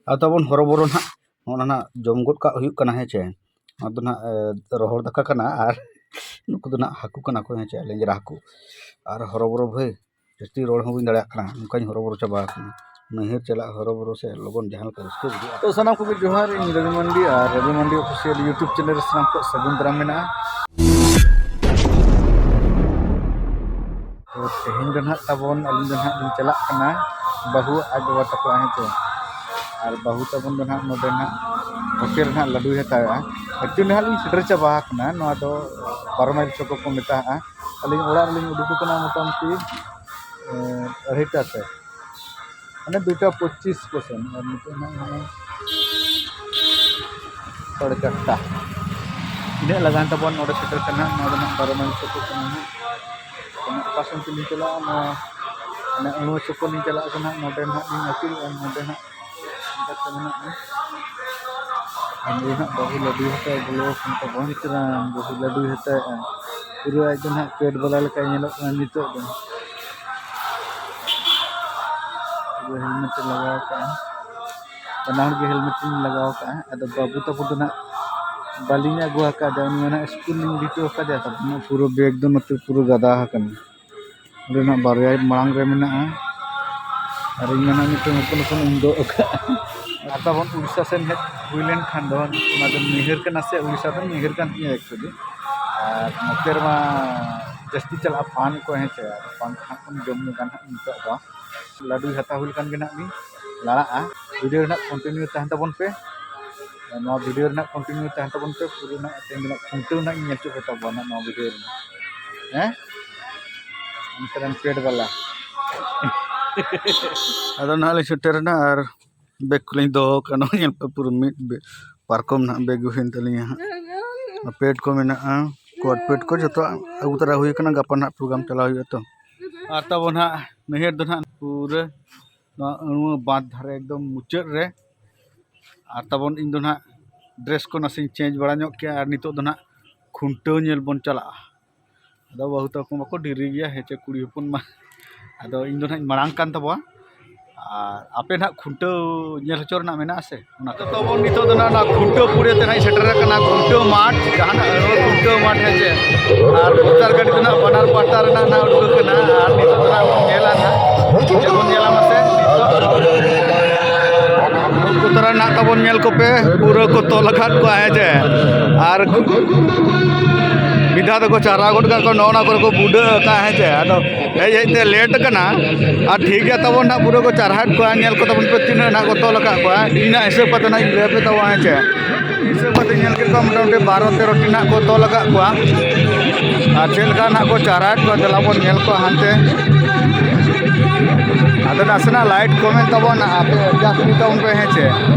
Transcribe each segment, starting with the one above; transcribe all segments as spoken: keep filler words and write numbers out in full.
ᱟᱨ ᱛᱟᱵᱚᱱ ᱦᱚᱨᱚᱵᱚᱨᱚ ᱱᱟᱦᱟᱜ ᱱᱚᱜᱼᱚ ᱱᱟ ᱱᱟᱦᱟᱜ ᱡᱚᱢ ᱜᱚᱫ ᱠᱟᱜ ᱦᱩᱭᱩᱜ ᱠᱟᱱᱟ, ᱦᱮᱸ ᱪᱮ᱾ ᱱᱚᱣᱟ ᱫᱚ ᱱᱟᱦᱟᱜ, ᱮ, ᱨᱚᱦᱚᱲ ᱫᱟᱠᱟ ᱠᱟᱱᱟ ᱟᱨ ᱱᱩᱠᱩ ᱫᱚ ᱱᱟᱦᱟᱜ ᱦᱟᱹᱠᱩ ᱠᱟᱱᱟ ᱠᱚ, ᱦᱮᱸ ᱪᱮ, ᱞᱮᱸᱡᱽᱨᱟ ᱦᱟᱹᱠᱩ᱾ ᱟᱨ ᱦᱚᱨᱚᱵᱚᱨᱚ ᱵᱷᱟᱹᱭ, ᱡᱟᱹᱥᱛᱤ ᱨᱚᱲ ᱦᱚᱸ ᱵᱟᱹᱧ ᱫᱟᱲᱮᱭᱟᱜ ᱠᱟᱱᱟ, ᱚᱱᱠᱟᱧ ᱦᱚᱨᱚᱵᱚᱨᱚ ᱪᱟᱵᱟ ᱟᱠᱟᱱᱟ᱾ ᱱᱟᱹᱭᱦᱟᱹᱨ ᱪᱟᱞᱟᱜ ᱦᱚᱨᱚᱵᱚᱨᱚ ᱥᱮ ᱞᱚᱜᱚᱱ ᱡᱟᱦᱟᱸ ᱞᱮᱠᱟ ᱨᱟᱹᱥᱠᱟᱹ ᱵᱩᱡᱷᱟᱹᱜᱼᱟ᱾ ᱛᱚ ᱥᱟᱱᱟᱢ ᱠᱚᱜᱮ ᱡᱚᱦᱟᱨ, ᱤᱧ ᱨᱚᱵᱤ ᱢᱟᱱᱰᱤ ᱟᱨ ᱨᱚᱵᱤ ᱢᱟᱱᱰᱤ Official YouTube channel ᱨᱮ ᱥᱟᱱᱟᱢ ᱠᱚᱣᱟᱜ ᱥᱟᱹᱜᱩᱱ ᱫᱟᱨᱟᱢ ᱢᱮᱱᱟᱜᱼᱟ᱾ ᱛᱚ ᱛᱮᱦᱮᱧ ᱫᱚ ᱱᱟᱦᱟᱜ ᱛᱟᱵᱚᱱ, ᱟᱹᱞᱤᱧ ᱫᱚ ᱱᱟᱦᱟᱜ ᱞᱤᱧ ᱪᱟᱞᱟᱜ ᱠᱟᱱᱟ ᱵᱟᱹᱦᱩ ᱟᱡ ᱵᱟᱵᱟ ᱛᱟᱠᱚ, ᱦᱮᱸ ᱪᱮ᱾ ᱟᱨ ᱵᱟᱹᱦᱩ ᱛᱟᱵᱚᱱ ᱫᱚ ᱱᱟᱦᱟᱜ ᱱᱚᱰᱮ ᱱᱟᱦᱟᱜ ᱦᱳᱴᱮᱞ ᱨᱮ ᱱᱟᱦᱟᱜ ᱞᱟᱹᱰᱩᱭ ᱦᱟᱛᱟᱣᱮᱜᱼᱟ᱾ Actually ᱱᱟᱦᱟᱜ ᱞᱤᱧ ᱥᱮᱴᱮᱨ ᱪᱟᱵᱟ ᱟᱠᱟᱱᱟ, ᱱᱚᱣᱟ ᱫᱚ ᱵᱟᱨᱚ ᱢᱟᱭᱤᱞ ᱪᱚᱠᱚ ᱠᱚ ᱢᱮᱛᱟᱜᱼᱟ᱾ ᱟᱹᱞᱤᱧ ᱚᱲᱟᱜ ᱨᱮᱞᱤᱧ ᱩᱰᱩᱠ ᱟᱠᱟᱱᱟ ᱢᱚᱴᱟᱢᱩᱴᱤ, ᱮ, ᱟᱹᱲᱟᱹᱭᱴᱟ ᱥᱮᱫ, ᱢᱟᱱᱮ ᱫᱩᱴᱟ ᱯᱚᱸᱪᱤᱥ ᱠᱚ ᱥᱮᱱ, ᱟᱨ ᱱᱤᱛᱚᱜ ᱱᱟᱦᱟᱜ ᱱᱚᱜᱼᱚᱭ ᱥᱟᱲᱮ ᱪᱟᱨᱴᱟ᱾ ᱤᱱᱟᱹᱜ ᱞᱟᱜᱟᱱ ᱛᱟᱵᱚᱱ ᱱᱚᱰᱮ ᱥᱮᱴᱮᱨ ᱛᱮ ᱱᱟᱦᱟᱜ, ᱱᱚᱣᱟ ᱫᱚ ᱱᱟᱦᱟᱜ ᱵᱟᱨᱚ ᱢᱟᱭᱤᱞ ᱪᱚᱠᱚ ᱠᱟᱱᱟ ᱱᱟᱦᱟᱜ᱾ ᱚᱠᱟ ᱥᱮᱱ ᱛᱮᱞᱤᱧ ᱪᱟᱞᱟᱜᱼᱟ, ᱱᱚᱣᱟ ᱢᱟᱱᱮ ᱟᱹᱲᱩᱣᱟᱹ ᱪᱚᱠᱚ ᱞᱤᱧ ᱪᱟᱞᱟᱜ ᱠᱟᱱᱟ, ᱱᱚᱰᱮ ᱱᱟᱦᱟᱜ ᱞᱤᱧ ᱟᱹᱪᱩᱨᱚᱜᱼᱟ, ᱱᱚᱰᱮ ᱱᱟᱦᱟᱜ ᱚᱱᱠᱟ ᱛᱮ ᱢᱮᱱᱟᱜᱼᱟ᱾ ᱟᱨ ᱱᱩᱭ ᱱᱟᱦᱟᱜ ᱵᱟᱹᱦᱩ ᱞᱟᱹᱰᱩᱭ ᱦᱟᱛᱟᱣ ᱵᱚᱞᱚ ᱟᱠᱟᱱ ᱛᱟᱵᱚᱱ ᱠᱟᱱᱟ, ᱵᱟᱹᱦᱩ ᱞᱟᱹᱰᱩᱭ ᱦᱟᱛᱟᱣᱮᱜᱼᱟ᱾ ᱯᱩᱨᱟᱹ ᱟᱡ ᱫᱚ ᱱᱟᱦᱟᱜ ᱯᱮᱴ ᱵᱟᱞᱟ ᱞᱮᱠᱟᱭ ᱧᱮᱞᱚᱜ ᱠᱟᱱᱟ ᱱᱤᱛᱚᱜ ᱫᱚ᱾ ᱯᱩᱨᱟᱹ helmet ᱮ ᱞᱟᱜᱟᱣ ᱠᱟᱜᱼᱟ, ᱵᱟᱱᱟ ᱦᱚᱲ ᱜᱮ helmet ᱞᱤᱧ ᱞᱟᱜᱟᱣ ᱠᱟᱜᱼᱟ᱾ ᱟᱫᱚ ᱵᱟᱹᱵᱩ ᱛᱟᱠᱚ ᱫᱚ ᱱᱟᱦᱟᱜ ᱵᱟᱹᱞᱤᱧ ᱟᱹᱜᱩ ᱟᱠᱟᱫᱮᱭᱟ, ᱩᱱᱤ ᱢᱟ ᱱᱟᱦᱟᱜ ᱥᱠᱩᱞ ᱞᱤᱧ ᱤᱫᱤ ᱦᱚᱴᱚ ᱟᱠᱟᱫᱮᱭᱟ᱾ ᱛᱟᱨᱯᱚᱨᱮ ᱯᱩᱨᱟᱹ ᱵᱮᱜᱽ ᱫᱚ ᱱᱚᱛᱮ ᱯᱩᱨᱟᱹ ᱜᱟᱫᱟ ᱟᱠᱟᱱᱟ᱾ ᱚᱸᱰᱮ ᱱᱟᱦᱟᱜ ᱵᱟᱨᱭᱟ ᱢᱟᱲᱟᱝ ᱨᱮ ᱢᱮᱱᱟᱜᱼᱟ, ᱟᱨ ᱤᱧ ᱢᱟ ᱱᱟᱦᱟᱜ ᱢᱤᱫᱴᱮᱱ ᱦᱚᱯᱚᱱ ᱦᱚᱯᱚᱱ ᱤᱧ ᱫᱚᱦᱚ ᱠᱟᱜᱼᱟ᱾ ᱟᱨ ᱛᱟᱵᱚᱱ ᱩᱲᱤᱥᱥᱟ ᱥᱮᱱ ᱦᱮᱡ ᱦᱩᱭ ᱞᱮᱱᱠᱷᱟᱱ ᱫᱚ, ᱚᱱᱟ ᱫᱚ ᱱᱟᱹᱭᱦᱟᱹᱨ ᱠᱟᱱᱟ ᱥᱮ ᱩᱲᱤᱥᱥᱟ ᱫᱚ ᱱᱟᱹᱭᱦᱟᱹᱨ ᱠᱟᱱ ᱛᱤᱧᱟᱹ actually᱾ ᱟᱨ ᱱᱚᱛᱮ ᱨᱮᱢᱟ ᱡᱟᱹᱥᱛᱤ ᱪᱟᱞᱟᱜᱼᱟ ᱯᱟᱱ ᱠᱚ, ᱦᱮᱸ ᱪᱮ, ᱟᱨ ᱯᱟᱱ ᱠᱚ ᱱᱟᱦᱟᱜ ᱵᱚᱱ ᱡᱚᱢ ᱧᱩ ᱠᱟᱱ ᱱᱟᱦᱟᱜ ᱱᱤᱛᱚᱜ ᱫᱚ᱾ ᱞᱟᱹᱰᱩᱭ ᱦᱟᱛᱟᱣ ᱦᱩᱭ ᱞᱮᱠᱷᱟᱱ ᱜᱮ ᱱᱟᱦᱟᱜ ᱞᱤᱧ ᱞᱟᱲᱟᱜᱼᱟ᱾ Video ᱨᱮ ᱱᱟᱦᱟᱜ continue ᱛᱟᱦᱮᱱ ᱛᱟᱵᱚᱱ ᱯᱮ, ᱱᱚᱣᱟ video ᱨᱮ ᱱᱟᱦᱟᱜ continue ᱛᱟᱦᱮᱱ ᱛᱟᱵᱚᱱ ᱯᱮ, ᱯᱩᱨᱟᱹ ᱱᱟᱦᱟᱜ ᱛᱮᱦᱮᱧ ᱫᱚ ᱱᱟᱦᱟᱜ ᱠᱷᱩᱱᱴᱟᱹᱣ ᱱᱟᱦᱟᱜ ᱤᱧ ᱧᱮᱞ ᱦᱚᱪᱚ ᱯᱮ ᱛᱟᱵᱚᱱᱟ ᱱᱚᱣᱟ video ᱨᱮ, ᱦᱮᱸ? ᱱᱚᱛᱮ ᱨᱮᱱ ᱯᱮᱴ ᱵᱟᱞᱟ᱾ ᱟᱫᱚ ᱱᱟᱦᱟᱜ ᱞᱤᱧ ᱥᱮᱴᱮᱨ ᱮᱱᱟ ᱟᱨ ᱵᱮᱜᱽ ᱠᱚᱞᱤᱧ ᱫᱚᱦᱚ ᱠᱟᱜᱼᱟ, ᱱᱚᱜᱼᱚᱭ ᱧᱮᱞ ᱯᱮ, ᱯᱩᱨᱟᱹ ᱢᱤᱫ ᱵᱮ-, ᱯᱟᱨᱠᱚᱢ ᱱᱟᱦᱟᱜ ᱵᱮᱜᱽ ᱦᱩᱭᱮᱱ ᱛᱟᱹᱞᱤᱧᱟ ᱦᱟᱸᱜ᱾ ᱯᱮᱰ ᱠᱚ ᱢᱮᱱᱟᱜᱼᱟ, ᱠᱳᱴ ᱯᱮᱰ ᱠᱚ ᱡᱚᱛᱚᱣᱟᱜ ᱟᱹᱜᱩ ᱛᱚᱨᱟ ᱦᱩᱭ ᱟᱠᱟᱱᱟ, ᱜᱟᱯᱟ ᱱᱟᱦᱟᱜ program ᱪᱟᱞᱟᱣ ᱦᱩᱭᱩᱜᱼᱟ ᱛᱚ᱾ ᱟᱨ ᱛᱟᱵᱚᱱ ᱦᱟᱸᱜ ᱱᱟᱹᱭᱦᱟᱹᱨ ᱫᱚ ᱱᱟᱦᱟᱜ ᱯᱩᱨᱟᱹ ᱱᱚᱣᱟ ᱟᱹᱲᱩᱣᱟᱹ ᱵᱟᱸᱫᱷ ᱫᱷᱟᱨᱮ ᱮᱠᱫᱚᱢ ᱢᱩᱪᱟᱹᱫ ᱨᱮ᱾ ᱟᱨ ᱛᱟᱵᱚᱱ ᱤᱧ ᱫᱚ ᱱᱟᱦᱟᱜ dress ᱠᱚ ᱱᱟᱥᱮᱧ change ᱵᱟᱲᱟ ᱧᱚᱜ ᱠᱮᱜᱼᱟ, ᱟᱨ ᱱᱤᱛᱚᱜ ᱫᱚ ᱱᱟᱦᱟᱜ ᱠᱷᱩᱱᱴᱟᱹᱣ ᱧᱮᱞ ᱵᱚᱱ ᱪᱟᱞᱟᱜᱼᱟ᱾ ᱟᱫᱚ ᱵᱟᱹᱦᱩ ᱛᱟᱠᱚ ᱢᱟᱠᱚ ᱰᱮᱨᱤ ᱜᱮᱭᱟ, ᱦᱮᱸ ᱪᱮ, ᱠᱩᱲᱤ ᱦᱚᱯᱚᱱ ᱢᱟ᱾ ᱟᱫᱚ ᱤᱧ ᱫᱚ ᱱᱟᱦᱟᱜ ᱤᱧ ᱢᱟᱲᱟᱝ ᱠᱟᱱ ᱛᱟᱵᱚᱣᱟ᱾ ᱟᱨ ᱟᱯᱮ ᱱᱟᱦᱟᱜ ᱠᱷᱩᱱᱴᱟᱹᱣ ᱧᱮᱞ ᱦᱚᱪᱚ ᱨᱮᱱᱟᱜ ᱢᱮᱱᱟᱜᱼᱟ ᱥᱮ? ᱚᱱᱟ ᱠᱚ᱾ ᱛᱟᱵᱚᱱ ᱱᱤᱛᱚᱜ ᱫᱚ ᱱᱟᱦᱟᱜ ᱚᱱᱟ ᱠᱷᱩᱱᱴᱟᱹᱣ ᱯᱩᱲᱤᱭᱟᱹ ᱛᱮ ᱱᱟᱦᱟᱜ ᱥᱮᱴᱮᱨ ᱟᱠᱟᱱᱟ, ᱠᱷᱩᱱᱴᱟᱹᱣ ᱢᱟᱴᱷ, ᱡᱟᱦᱟᱱᱟᱜ ᱟᱹᱲᱣᱟᱹ ᱠᱷᱩᱱᱴᱟᱹᱣ ᱢᱟᱴᱷ, ᱦᱮᱸ ᱥᱮ᱾ ᱟᱨ ᱢᱚᱪᱟᱨ ᱜᱟᱹᱰᱤ ᱫᱚ ᱱᱟᱦᱟᱜ ᱵᱟᱱᱟᱨ ᱯᱟᱦᱴᱟ ᱨᱮᱱᱟᱜ ᱱᱟᱦᱟᱜ ᱩᱰᱩᱠ ᱟᱠᱟᱱᱟ᱾ ᱟᱨ ᱱᱤᱛᱚᱜ ᱫᱚ ᱱᱟᱦᱟᱜ ᱵᱚᱱ ᱧᱮᱞᱟ ᱱᱟᱦᱟᱜ, ᱪᱮᱫ ᱵᱚᱱ ᱧᱮᱞᱟ ᱢᱟᱥᱮ? ᱱᱤᱛᱚᱜ ᱩᱱᱠᱩ ᱛᱚᱨᱟ ᱱᱟᱦᱟᱜ ᱛᱟᱵᱚᱱ ᱧᱮᱞ ᱠᱚᱯᱮ, ᱯᱩᱨᱟᱹ ᱠᱚ ᱛᱚᱞ ᱟᱠᱟᱫ ᱠᱚᱣᱟ, ᱦᱮᱸ ᱥᱮ᱾ ᱟᱨ ᱢᱤᱫ ᱫᱷᱟᱣ ᱫᱚᱠᱚ ᱪᱟᱨᱦᱟᱣ ᱜᱚᱫ ᱠᱟᱜ ᱠᱚᱣᱟ, ᱱᱚᱜᱼᱚ ᱱᱟ ᱠᱚᱨᱮ ᱠᱚ ᱵᱩᱰᱟᱹᱜ ᱟᱠᱟᱫᱼᱟ, ᱦᱮᱸ ᱥᱮ᱾ ᱟᱫᱚ ᱦᱮᱡ ᱦᱮᱡ ᱛᱮ ᱞᱮᱴ ᱟᱠᱟᱱᱟ᱾ ᱟᱨ ᱴᱷᱤᱠ ᱜᱮᱭᱟ ᱛᱟᱵᱚᱱ ᱱᱟᱦᱟᱜ, ᱯᱩᱨᱟᱹ ᱠᱚ ᱪᱟᱨᱦᱟᱣᱮᱫ ᱠᱚᱣᱟ, ᱧᱮᱞ ᱠᱚ ᱛᱟᱵᱚᱱ ᱯᱮ ᱛᱤᱱᱟᱹᱜ ᱱᱟᱦᱟᱜ ᱠᱚ ᱛᱚᱞ ᱟᱠᱟᱫ ᱠᱚᱣᱟ᱾ ᱤᱧ ᱱᱟᱦᱟᱜ ᱦᱤᱥᱟᱹᱵ ᱠᱟᱛᱮ ᱱᱟᱦᱟᱜ ᱤᱧ ᱞᱟᱹᱭ ᱟᱯᱮ ᱛᱟᱵᱚᱱᱟ, ᱦᱮᱸ ᱥᱮ᱾ ᱦᱤᱥᱟᱹᱵ ᱠᱟᱛᱮ ᱧᱮᱞ ᱠᱮᱫ ᱠᱚᱣᱟ, ᱢᱚᱴᱟᱢᱩᱴᱤ ᱵᱟᱨᱚ ᱛᱮᱨᱚ ᱴᱤ ᱱᱟᱦᱟᱜ ᱠᱚ ᱛᱚᱞ ᱟᱠᱟᱫ ᱠᱚᱣᱟ᱾ ᱟᱨ ᱪᱮᱫ ᱞᱮᱠᱟ ᱱᱟᱦᱟᱜ ᱠᱚ ᱪᱟᱨᱦᱟᱣᱮᱫ ᱠᱚᱣᱟ, ᱫᱮᱞᱟ ᱵᱚᱱ ᱧᱮᱞ ᱠᱚᱣᱟ ᱦᱟᱱᱛᱮ᱾ ᱟᱫᱚ ᱱᱟᱥᱮᱱᱟᱜ ᱞᱟᱭᱤᱴ ᱠᱚᱢᱮᱱ ᱛᱟᱵᱚᱱ, ᱟᱯᱮ adjust ᱤᱫᱤ ᱛᱟᱵᱚᱱ ᱯᱮ, ᱦᱮᱸ ᱪᱮ᱾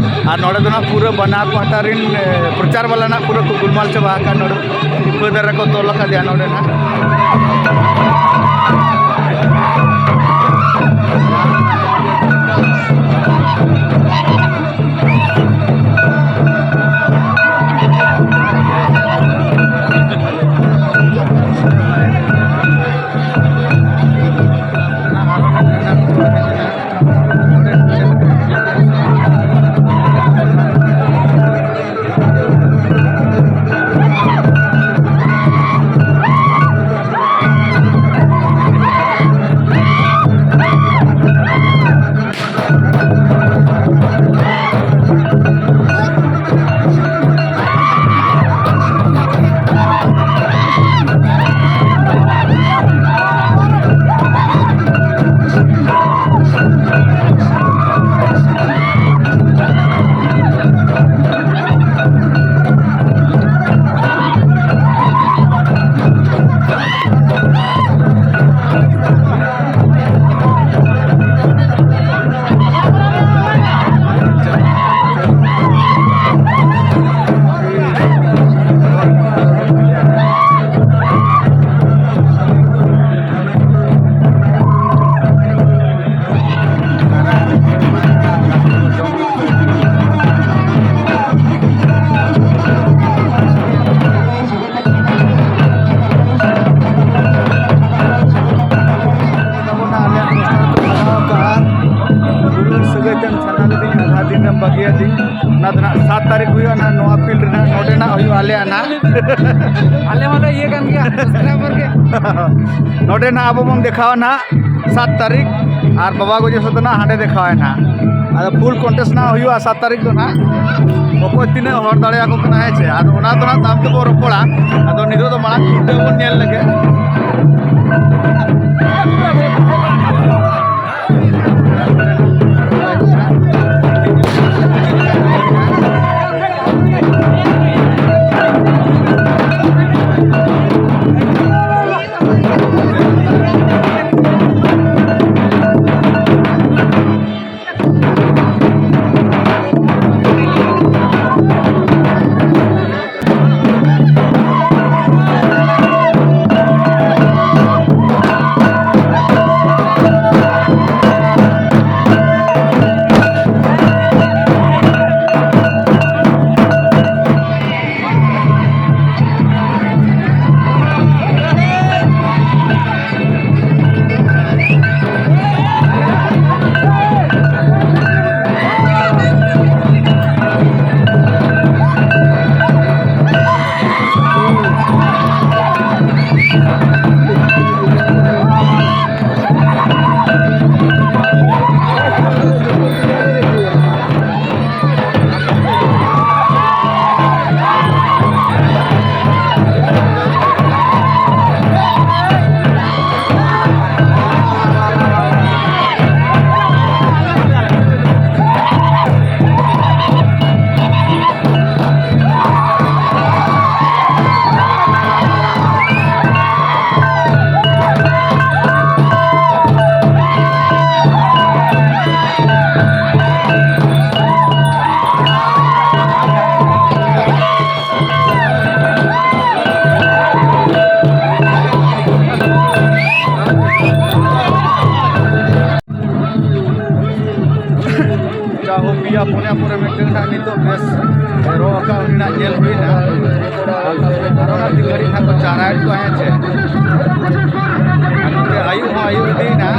ᱟᱨ ᱱᱚᱰᱮ ᱫᱚ ᱱᱟᱦᱟᱜ ᱯᱩᱨᱟᱹ ᱵᱟᱱᱟᱨ ᱯᱟᱦᱴᱟ ᱨᱤᱱ, ᱮ, ᱯᱨᱚᱪᱟᱨ ᱵᱟᱞᱟ ᱱᱟᱦᱟᱜ ᱯᱩᱨᱟᱹ ᱠᱚ ᱜᱩᱞᱢᱟᱞ ᱪᱟᱵᱟ ᱟᱠᱟᱫ ᱱᱚᱰᱮ᱾ ᱯᱤᱯᱟᱹ ᱫᱟᱨᱮ ᱠᱚ ᱛᱚᱞ ᱟᱠᱟᱫᱮᱭᱟ ᱱᱚᱰᱮ ᱱᱟᱦᱟᱜ᱾ ᱵᱟᱹᱜᱤᱭᱟᱫᱤᱧ᱾ ᱚᱱᱟ ᱫᱚ ᱱᱟᱜ ᱥᱟᱛ ᱛᱟᱹᱨᱤᱠᱷ ᱦᱩᱭᱩᱜᱼᱟ ᱱᱟᱜ, ᱱᱚᱣᱟ ᱯᱷᱤᱞᱰ ᱨᱮᱱᱟᱜ, ᱱᱚᱰᱮ ᱱᱟᱜ ᱦᱩᱭᱩᱜᱼᱟ ᱟᱞᱮᱭᱟᱜ ᱱᱟᱜ᱾ ᱟᱞᱮ ᱦᱚᱸᱞᱮ ᱤᱭᱟᱹ ᱠᱟᱱ ᱜᱮᱭᱟ, ᱥᱟᱵᱥᱠᱨᱟᱭᱵᱟᱨ ᱜᱮ᱾ ᱱᱚᱰᱮ ᱱᱟᱜ ᱟᱵᱚ ᱵᱚᱱ ᱫᱮᱠᱷᱟᱣᱟ ᱱᱟᱜ ᱥᱟᱛ ᱛᱟᱹᱨᱤᱠᱷ, ᱟᱨ ᱵᱟᱵᱟ ᱜᱚᱡᱮ ᱥᱟᱶ ᱫᱚ ᱱᱟᱜ ᱦᱟᱸᱰᱮ ᱫᱮᱠᱷᱟᱣᱟᱭ ᱱᱟᱜ᱾ ᱟᱫᱚ ᱯᱷᱩᱞ ᱠᱚᱱᱴᱮᱥᱴ ᱱᱟᱜ ᱦᱩᱭᱩᱜᱼᱟ ᱥᱟᱛ ᱛᱟᱹᱨᱤᱠᱷ ᱫᱚ ᱱᱟᱜ, ᱚᱠᱚᱭ ᱛᱤᱱᱟᱹᱜ ᱦᱚᱲ ᱫᱟᱲᱮᱭᱟᱠᱚ ᱠᱟᱱᱟ, ᱦᱮᱸ ᱪᱮ? ᱟᱫᱚ ᱚᱱᱟ ᱫᱚ ᱱᱟᱜ ᱛᱟᱭᱚᱢ ᱛᱮᱵᱚᱱ ᱨᱚᱯᱚᱲᱟ᱾ ᱟᱫᱚ ᱱᱤᱛᱚᱜ ᱫᱚ ᱢᱟᱲᱟᱝ ᱠᱷᱩᱱᱴᱟᱹᱣ ᱵᱚᱱ ᱧᱮᱞ ᱞᱮᱜᱮ᱾ ᱡᱟᱦᱳᱠ, ᱯᱮᱭᱟ ᱯᱩᱱᱭᱟ ᱯᱚᱨᱮ ᱢᱤᱫᱴᱟᱝ ᱱᱟᱜ ᱱᱤᱛᱚᱜ ᱵᱮᱥ ᱨᱚ ᱟᱠᱟᱫ ᱩᱱᱤ ᱱᱟᱜ ᱧᱮᱞ ᱦᱩᱭᱱᱟ᱾ ᱟᱨᱚ ᱱᱟᱜ ᱛᱤᱱ ᱜᱷᱟᱹᱲᱤᱡ ᱱᱟᱜ ᱠᱚ ᱪᱟᱨᱟᱭᱮᱫ ᱠᱚᱣᱟ, ᱦᱮᱸ ᱪᱮ? ᱟᱨ ᱱᱚᱛᱮ ᱟᱹᱭᱩᱵ ᱦᱚᱸ ᱟᱹᱭᱩᱵ ᱤᱫᱤᱭᱮᱱᱟ᱾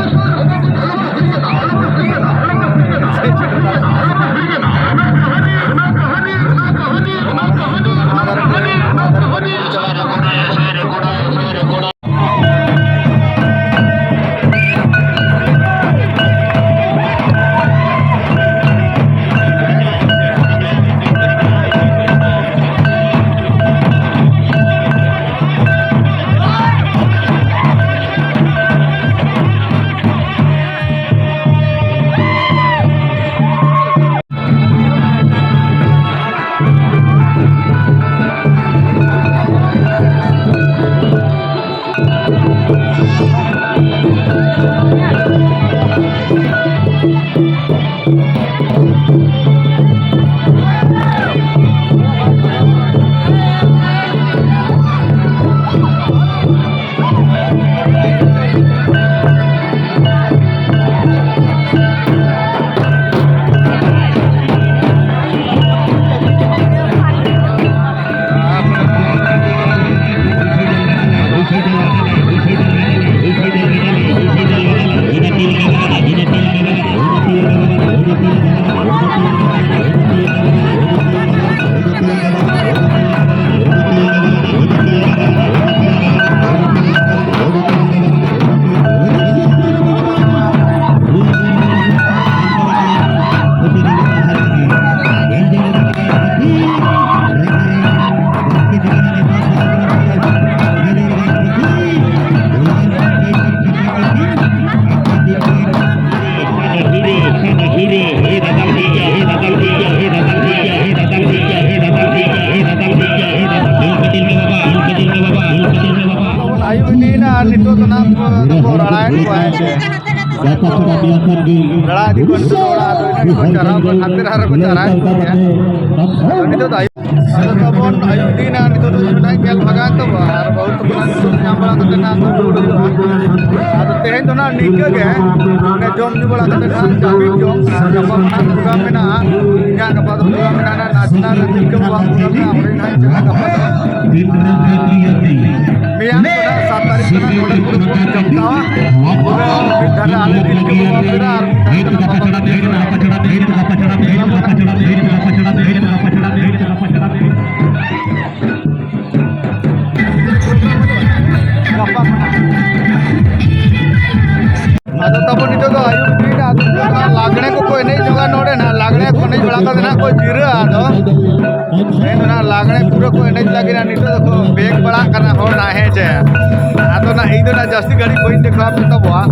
ᱞᱟᱲᱟ ᱤᱫᱤ ᱠᱚᱣᱟ ᱱᱤᱛᱚᱜ ᱫᱚ ᱚᱲᱟᱜ ᱫᱚ ᱤᱱᱟᱹ ᱜᱮᱠᱚ ᱪᱟᱨᱦᱟᱣ ᱠᱚᱣᱟ, ᱦᱟᱱᱛᱮ ᱨᱮ ᱟᱨᱦᱚᱸ ᱠᱚ ᱪᱟᱨᱦᱟᱣ ᱠᱚᱜᱮᱭᱟ᱾ ᱟᱫᱚ ᱱᱤᱛᱚᱜ ᱫᱚ ᱟᱹᱭᱩᱵ, ᱟᱫᱚ ᱛᱟᱵᱚᱱ ᱟᱹᱭᱩᱵ ᱫᱤᱱ ᱟᱨ ᱱᱤᱛᱚᱜ ᱫᱚ ᱤᱱᱟᱹ ᱧᱮᱞ ᱵᱷᱟᱜᱟᱣ ᱛᱟᱵᱚ ᱟᱨ ᱵᱟᱹᱦᱩ ᱛᱟᱠᱚ ᱱᱤᱛᱚᱜ ᱧᱟᱢ ᱵᱟᱲᱟ ᱠᱟᱛᱮ ᱱᱟᱜ ᱫᱚ ᱨᱩᱣᱟᱹᱲ ᱦᱩᱭᱩᱜᱼᱟ᱾ ᱟᱫᱚ ᱛᱮᱦᱮᱧ ᱫᱚ ᱱᱟᱜ ᱱᱤᱝᱠᱟᱹ ᱜᱮ, ᱢᱟᱱᱮ ᱡᱚᱢ ᱧᱩ ᱵᱟᱲᱟ ᱠᱟᱛᱮ ᱱᱟᱜ ᱡᱟᱹᱯᱤᱫ ᱡᱚᱢ, ᱟᱨ ᱜᱟᱯᱟ ᱢᱟ ᱱᱟᱜ program ᱢᱮᱱᱟᱜᱼᱟ, ᱤᱧᱟᱹᱜ ᱜᱟᱯᱟ ᱫᱚ program ᱢᱮᱱᱟᱜᱼᱟ, ᱱᱟᱪᱱᱟ ᱨᱮ ᱛᱤᱞᱠᱟᱹ ᱵᱟᱵᱟ program ᱢᱮᱱᱟᱜᱼᱟ, ᱚᱸᱰᱮ ᱱᱟᱜ ᱤᱧ ᱪᱟᱞᱟᱜᱼᱟ ᱜᱟᱯᱟ ᱫᱚ᱾ ᱢᱮᱭᱟᱝ ᱫᱚ ᱱᱟᱜ ᱥᱟᱛ ᱛᱟᱹᱨᱤᱠᱷ ᱠᱟᱱᱟ, ᱱᱚᱰᱮ ᱯᱩᱨᱟᱹ ᱵᱚᱱ ᱡᱚᱢᱠᱟᱣᱟ᱾ ᱯᱩᱨᱟᱹ ᱢᱤᱫ ᱫᱷᱟᱨᱮ ᱟᱞᱮ ᱛᱤᱞᱠᱟᱹ ᱵᱟᱵᱟ ᱚᱱᱛᱮ ᱨᱮ ᱟᱨ ᱢᱤᱫ ᱫᱷᱟᱨᱮ ᱠᱟᱱᱟ ᱵᱟᱵᱟ ᱛᱤᱞᱠᱟᱹ ᱵᱟᱵᱟ᱾ ᱜᱟᱯᱟ ᱠᱷᱚᱱᱟᱜ᱾ ᱟᱫᱚ ᱛᱟᱵᱚᱱ ᱱᱤᱛᱚᱜ ᱫᱚ ᱟᱹᱭᱩᱵ ᱵᱮᱲᱟ, ᱟᱫᱚ ᱱᱤᱛᱚᱜ ᱫᱚ ᱞᱟᱜᱽᱬᱮ ᱠᱚᱠᱚ ᱮᱱᱮᱡ ᱧᱚᱜᱟ ᱱᱚᱰᱮ ᱱᱟᱜ᱾ ᱞᱟᱜᱽᱬᱮ ᱠᱚ ᱮᱱᱮᱡ ᱵᱟᱲᱟ ᱠᱟᱛᱮ ᱱᱟᱜ ᱠᱚ ᱡᱤᱨᱟᱹᱜᱼᱟ᱾ ᱟᱫᱚ ᱛᱮᱦᱮᱧ ᱫᱚ ᱱᱟᱜ ᱞᱟᱜᱽᱬᱮ ᱯᱩᱨᱟᱹ ᱠᱚ ᱮᱱᱮᱡ ᱞᱟᱹᱜᱤᱫ ᱱᱤᱛᱚᱜ ᱫᱚᱠᱚ ᱵᱮᱜᱽ ᱵᱟᱲᱟᱜ ᱠᱟᱱᱟ ᱦᱚᱲ ᱱᱟᱜ, ᱦᱮᱸ ᱪᱮ? ᱟᱫᱚ ᱱᱟᱜ ᱤᱧ ᱫᱚ ᱱᱟᱜ ᱡᱟᱹᱥᱛᱤ ᱜᱷᱟᱹᱲᱤᱡ ᱵᱟᱹᱧ ᱫᱮᱠᱷᱟᱣ ᱟᱯᱮ ᱛᱟᱵᱚᱣᱟ᱾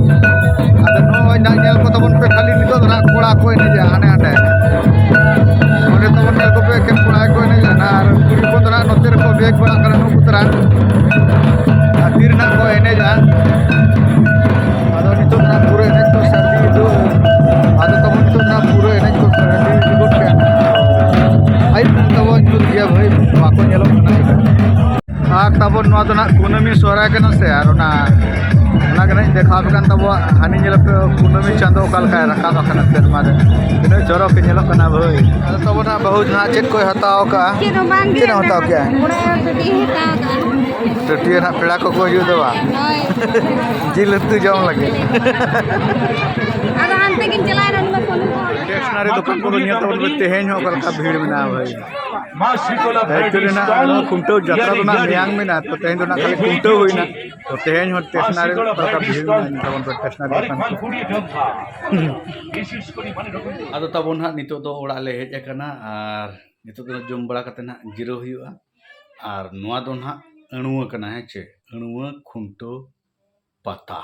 ᱟᱫᱚ ᱱᱚᱜᱼᱚᱭ ᱱᱟᱜ ᱧᱮᱞ ᱠᱚ ᱛᱟᱵᱚᱱ ᱯᱮ, ᱠᱷᱟᱹᱞᱤ ᱱᱤᱛᱚᱜ ᱫᱚ ᱱᱟᱜ ᱠᱚᱲᱟ ᱠᱚ ᱮᱱᱮᱡᱟ ᱦᱟᱸᱰᱮ ᱦᱟᱸᱰᱮ᱾ ᱱᱚᱰᱮ ᱛᱟᱵᱚᱱ ᱧᱮᱞ ᱠᱚᱯᱮ, ᱮᱠᱮᱱ ᱠᱚᱲᱟ ᱜᱮᱠᱚ ᱮᱱᱮᱡᱟ, ᱟᱨ ᱠᱩᱲᱤ ᱦᱚᱯᱚᱱ ᱫᱚ ᱱᱟᱜ ᱱᱚᱛᱮ ᱨᱮᱠᱚ ᱵᱮᱜᱽ ᱵᱟᱲᱟᱜ ᱠᱟᱱᱟ ᱱᱩᱠᱩ ᱛᱟᱨᱟ᱾ ᱟᱨ ᱛᱤ ᱨᱮᱱᱟᱜ ᱠᱚ ᱮᱱᱮᱡᱟ᱾ ᱟᱫᱚ ᱱᱤᱛᱚᱜ ᱱᱟᱜ ᱯᱩᱨᱟᱹ ᱮᱱᱮᱡ ᱠᱚ ᱥᱟᱹᱨᱫᱤ ᱤᱫᱤ᱾ ᱟᱫᱚ ᱛᱟᱵᱚᱱ ᱱᱤᱛᱚᱜ ᱱᱟᱜ ᱯᱩᱨᱟᱹ ᱮᱱᱮᱡ ᱠᱚ ᱥᱟᱹᱨᱫᱤ ᱤᱫᱤ ᱜᱚᱫ ᱠᱮᱜᱼᱟ᱾ ᱟᱹᱭᱩᱵ ᱠᱷᱚᱱ ᱛᱟᱵᱚᱱ ᱧᱩᱛ ᱜᱮᱭᱟ ᱵᱷᱟᱹᱭ, ᱵᱟᱠᱚ ᱧᱮᱞᱚᱜ ᱠᱟᱱᱟ᱾ ᱟᱨ ᱛᱟᱵᱚᱱ ᱱᱚᱣᱟ ᱫᱚ ᱱᱟᱜ ᱠᱩᱱᱟᱹᱢᱤ ᱥᱚᱦᱨᱟᱭ ᱠᱟᱱᱟ ᱥᱮ, ᱟᱨ ᱚᱱᱟ, ᱚᱱᱟ ᱜᱮ ᱱᱟᱜ ᱤᱧ ᱫᱮᱠᱷᱟᱣ ᱟᱯᱮ ᱠᱟᱱ ᱛᱟᱵᱚᱣᱟ᱾ ᱦᱟᱹᱱᱤ ᱧᱮᱞ ᱯᱮ, ᱠᱩᱱᱟᱹᱢᱤ ᱪᱟᱸᱫᱚ ᱚᱠᱟ ᱞᱮᱠᱟᱭ ᱨᱟᱠᱟᱵ ᱟᱠᱟᱱᱟ ᱥᱮᱨᱢᱟ ᱨᱮ, ᱛᱤᱱᱟᱹᱜ ᱪᱚᱨᱚᱠ ᱜᱮ ᱧᱮᱞᱚᱜ ᱠᱟᱱᱟ ᱵᱷᱟᱹᱭ᱾ ᱟᱫᱚ ᱛᱟᱵᱚᱱ ᱱᱟᱜ ᱵᱟᱹᱦᱩ ᱫᱚ ᱱᱟᱜ ᱪᱮᱫ ᱠᱚᱭ ᱦᱟᱛᱟᱣ ᱠᱟᱜᱼᱟ? ᱪᱮᱫ ᱦᱚᱸ ᱵᱟᱝ ᱜᱮ᱾ ᱪᱮᱫ ᱮᱢ ᱦᱟᱛᱟᱣ ᱠᱮᱜᱼᱟ? ᱚᱲᱟᱜ ᱨᱮ ᱴᱟᱹᱴᱭᱟᱹ ᱦᱟᱛᱟᱣ ᱠᱟᱜᱼᱟ᱾ ᱴᱟᱹᱴᱭᱟᱹ ᱱᱟᱜ ᱯᱮᱲᱟ ᱠᱚᱠᱚ ᱦᱤᱡᱩᱜ ᱫᱚ ᱵᱟᱝ? ᱦᱳᱭ᱾ ᱡᱤᱞ ᱩᱛᱩ ᱡᱚᱢ ᱞᱟᱹᱜᱤᱫ᱾ ᱟᱫᱚ ᱦᱟᱱᱛᱮ ᱠᱤᱱ ᱪᱟᱞᱟᱣ ᱮᱱᱟ, ᱩᱱᱤ ᱢᱟ ᱯᱷᱳᱱ ᱠᱚ᱾ ᱥᱴᱮᱥᱚᱱᱟᱨᱤ ᱫᱚᱠᱟᱱ ᱠᱚᱫᱚ ᱧᱮᱞ ᱛᱟᱵᱚᱱ ᱯᱮ, ᱛᱮᱦᱮᱧ ᱦᱚᱸ ᱚᱠᱟ ᱞᱮᱠᱟ ᱵᱷᱤᱲ ᱢᱮᱱᱟᱜᱼᱟ ᱵᱷᱟᱹᱭ᱾ ᱮᱠᱪᱩᱭᱮᱞᱤ ᱱᱟᱜ ᱱᱚᱣᱟ ᱠᱷᱩᱱᱴᱟᱹᱣ ᱡᱟᱛᱨᱟ ᱫᱚ ᱱᱟᱜ ᱢᱮᱭᱟᱝ ᱢᱮᱱᱟᱜᱼᱟ, ᱛᱚ ᱛᱮᱦᱮᱧ ᱫᱚ ᱱᱟᱜ ᱠᱷᱟᱹᱞᱤ ᱠᱷᱩᱱᱴᱟᱹᱣ ᱦᱩᱭᱱᱟ᱾ ᱛᱚ ᱛᱮᱦᱮᱧ ᱦᱚᱸ ᱥᱴᱮᱥᱚᱱᱟᱨᱤ ᱚᱠᱟ ᱞᱮᱠᱟ ᱵᱷᱤᱲ ᱢᱮᱱᱟᱜᱼᱟ, ᱧᱮᱞ ᱛᱟᱵᱚᱱ ᱯᱮ ᱥᱴᱮᱥᱚᱱᱟᱨᱤ ᱫᱚᱠᱟᱱ ᱠᱚ᱾ ᱟᱫᱚ ᱛᱟᱵᱚᱱ ᱦᱟᱸᱜ ᱱᱤᱛᱚᱜ ᱫᱚ ᱚᱲᱟᱜ ᱞᱮ ᱦᱮᱡ ᱟᱠᱟᱱᱟ, ᱟᱨ ᱱᱤᱛᱚᱜ ᱫᱚ ᱡᱚᱢ ᱵᱟᱲᱟ ᱠᱟᱛᱮ ᱱᱟᱜ ᱡᱤᱨᱟᱹᱣ ᱦᱩᱭᱩᱜᱼᱟ᱾ ᱟᱨ ᱱᱚᱣᱟ ᱫᱚ ᱱᱟᱜ ᱟᱹᱬᱩᱣᱟᱹ ᱠᱟᱱᱟ, ᱦᱮᱸ ᱪᱮ? ᱟᱹᱬᱩᱣᱟᱹ ᱠᱷᱩᱱᱴᱟᱹᱣ ᱯᱟᱛᱟ,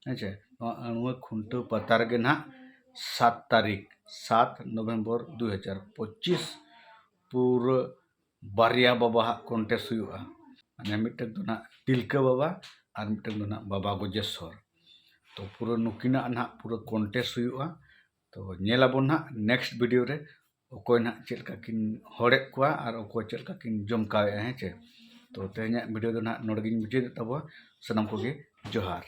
ᱦᱮᱸ ᱪᱮ? ᱱᱚᱣᱟ ᱟᱹᱬᱩᱣᱟᱹ ᱠᱷᱩᱱᱴᱟᱹᱣ ᱯᱟᱛᱟ ᱨᱮᱜᱮ ᱱᱟᱜ ᱥᱟᱛ ᱛᱟᱹᱨᱤᱠᱷ, ᱥᱟᱛ ᱱᱚᱵᱷᱮᱢᱵᱚᱨ ᱫᱩ ᱦᱟᱡᱟᱨ ᱯᱚᱸᱪᱤᱥ, ᱯᱩᱨᱟᱹ ᱵᱟᱨᱭᱟ ᱵᱟᱵᱟᱣᱟᱜ ᱠᱚᱱᱴᱮᱥᱴ ᱦᱩᱭᱩᱜᱼᱟ᱾ ᱢᱟᱱᱮ ᱢᱤᱫᱴᱟᱝ ᱫᱚ ᱱᱟᱜ ᱛᱤᱞᱠᱟᱹ ᱵᱟᱵᱟ ᱟᱨ ᱢᱤᱫᱴᱟᱝ ᱫᱚ ᱱᱟᱜ ᱵᱟᱵᱟ ᱜᱚᱡᱮᱥᱥᱚᱨ᱾ ᱛᱚ ᱯᱩᱨᱟᱹ ᱱᱩᱠᱤᱱᱟᱜ ᱱᱟᱦᱟᱜ ᱯᱩᱨᱟᱹ ᱠᱚᱱᱴᱮᱥᱴ ᱦᱩᱭᱩᱜᱼᱟ᱾ ᱛᱚ ᱧᱮᱞ ᱟᱵᱚᱱ ᱱᱟᱦᱟᱜ ᱱᱮᱠᱥᱴ ᱵᱷᱤᱰᱤᱭᱳ ᱨᱮ ᱚᱠᱚᱭ ᱱᱟᱦᱟᱜ ᱪᱮᱫ ᱞᱮᱠᱟ ᱠᱤᱱ ᱦᱚᱲᱮᱫ ᱠᱚᱣᱟ ᱟᱨ ᱚᱠᱚᱭ ᱪᱮᱫ ᱞᱮᱠᱟ ᱠᱤᱱ ᱡᱚᱢᱠᱟᱣᱮᱫᱼᱟ, ᱦᱮᱸ ᱪᱮ᱾ ᱛᱚ ᱛᱮᱦᱮᱧᱟᱜ ᱵᱷᱤᱰᱤᱭᱳ ᱫᱚ ᱱᱟᱦᱟᱜ ᱱᱚᱰᱮ ᱜᱤᱧ ᱢᱩᱪᱟᱹᱫᱮᱫ ᱛᱟᱵᱚᱣᱟ᱾ ᱥᱟᱱᱟᱢ ᱠᱚᱜᱮ ᱡᱚᱦᱟᱨ᱾